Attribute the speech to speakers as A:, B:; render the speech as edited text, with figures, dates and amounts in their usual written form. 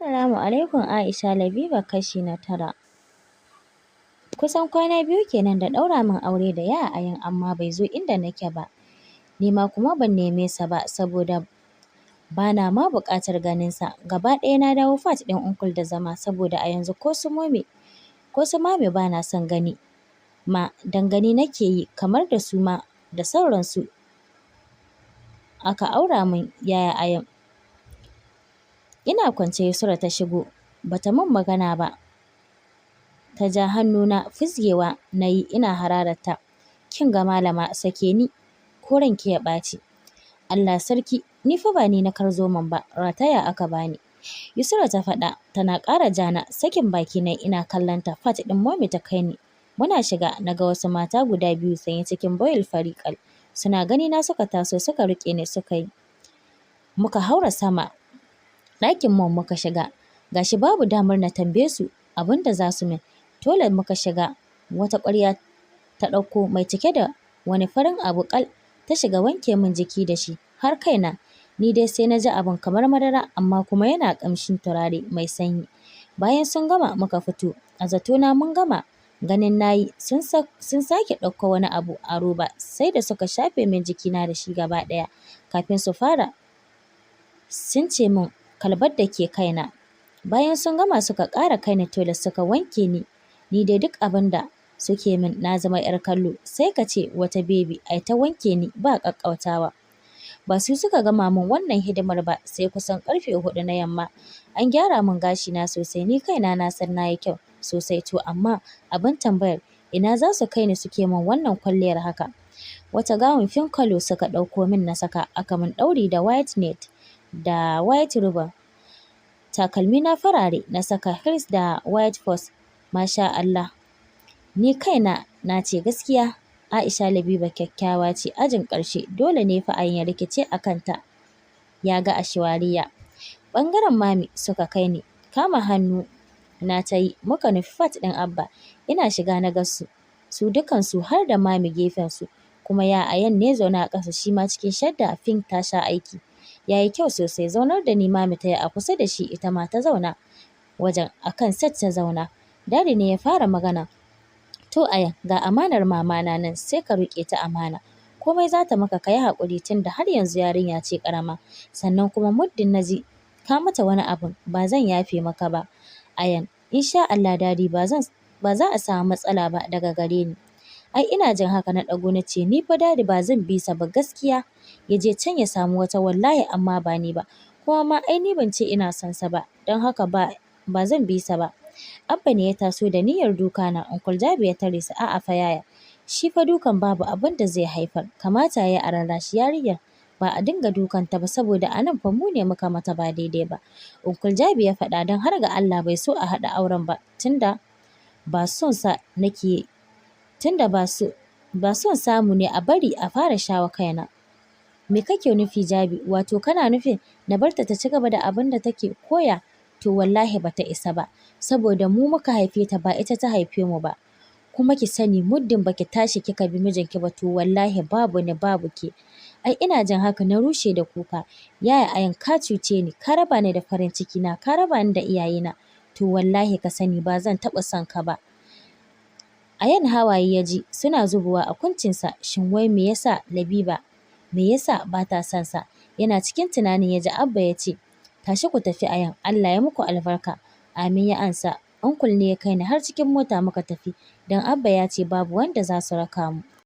A: Assalamu alaikum. Aisha Labiba, kashi na 9. Kusan kwana 2 kenan da ɗaura min aure da Yaya Ayan, amma bai zo inda nake ba. Ni ma kuma ban neme sa ba saboda bana ma buƙatar ganin sa. Gaba ɗaya na dawo fat ɗin uncle da zama, saboda a yanzu ko su momi ko su mami bana son gani ma, dan gani nake yi kamar da su ma da son ransu aka aura min Yaya Ayan. Ina kwance Yusra ta shigo, bata min magana ba. Ta ja hannuna, fizgewa na yi ina hararta. "Kin ga malama, sake ni ko ranki ya ɓaci." "Allah sarki, ni fa ba ni na karzo man ba, rataya aka bani." Yusra ta faɗa tana ƙara jana. Sakin baki na ina kallon ta. Fat ɗin momi ta kai ni. Muna shiga na ga wasu mata guda biyu sanye cikin voile fari ƙal. Suna gani na suka taso suka riƙe ni, suka yi muka haura sama. Ɗakin mom muka shiga. Gashi babu damar na tambaye su abin da za su min. Toilet muka shiga, wata ƙwarya ta ɗauko mai cike da wani farin abu ƙal, ta shiga wanke min jiki da shi har kaina. Ni dai sai na ji abin kamar madara, amma kuma yana ƙamshin turare mai sanyi. Bayan sun gama muka fito, a zatona mun gama, ganin nayi sun sake ɗauko wani abu a roba, sai da suka shafe min jikina da shi gaba ɗaya kafin su fara sunce min kalbar da ke kaina. Bayan sun gama suka ƙara kai ni toilet suka wanke ni. Ni dai duk abin da suke min na zama 'yar kallo, sai ka ce wata baby, ai ta wanke ni ba ƙaƙƙautawa. Ba su suka gama min wannan hidimar ba sai kusan ƙarfe 4 na yamma. An gyara min gashina sosai, ni kaina na san na yi kyau sosai. To amma abin tambayar, ina za su kai ni suke min wannan kwalliyar haka? Wata gown pink colour suka ɗauko min na saka, aka min ɗauri da white net da white ribbon. Takalmi na farare na saka, heels da white purse. Masha Allah. Ni kaina na ce gaskiya Aisha Labiba kyakkyawa ce ajin ƙarshe, dole ne fa a ya rikice a kanta ya ga Ashwariya. Ɓangaren mami suka kai ni, kama hannu na ta yi muka nufi fat ɗin Abba. Ina shiga na ga su, su dukansu har da mami gefen su. Kuma ya Ayan ne zaune a ƙasa, shi ma cikin shadda pink ta sha aiki. Ya yi kyau sosai. Zaunar da ni mami ta yi a kusa da shi, ita ma ta zauna wajen akan seat ta zauna. Daddy ne ya fara magana. "To Ayan, ga amanar mama na nan, sai ka riƙe ta amana. Komai za ta maka ka yi haƙuri, tunda har yanzu yarinya ce ƙarama. Sannan kuma muddin na ji ka mata wani abun, ba zan yafe maka ba." "Ayan, insha Allah Daddy, ba za a samu matsala ba daga gare ni." Ai ina jin haka na ɗago na ce, "Ni fa Daddy, ba zan bi sa ba gaskiya. Ya je can ya samu wata wallahi, amma ba ni ba. Kuma ma ai ni ban ce ina son sa ba, don haka ba zan bi sa ba." Abba ne ya taso da niyyar duka na, Uncle Jabi ya tare sa. "A'a fa yaya, shi fa dukan babu abin da zai haifar, kamata ya yi a rarrashi yarinyar, ba a dinga dukanta ba, saboda a nan fa mu ne muka mata ba daidai ba." Uncle Jabi ya faɗa don har ga Allah bai so a haɗa auren ba, tunda ba son sa nake, tunda ba son samu ne a bari a fara shawo kaina. "Me kake nufi, Jabi? Wato kana nufin na barta ta ci gaba da abin da take koya? To wallahi bata isa ba, saboda mu muka haife ta, ba ita ta haife mu ba. Kuma ki sani, muddin baki tashi kika bi mijinki ba, to wallahi babu ni babu ke." Ai ina jin haka na rushe da kuka. "Yaya Ayan, ka cuce ni, ka raba ni da farin ciki na, ka raba ni da iyayena. To wallahi ka sani, ba zan taɓa son ka ba." Ayan hawaye ya ji suna zubowa a kuncinsa. Shin wai me yasa Labiba, me yasa ba ta son sa? Yana cikin tunanin ya ji Abba ya ce, "Tashi ku tafi Ayan, Allah ya muku albarka." "Amin," ya ansa. Uncle ne ya kai ni har cikin mota muka tafi, don Abba ya ce babu wanda za su raka mu.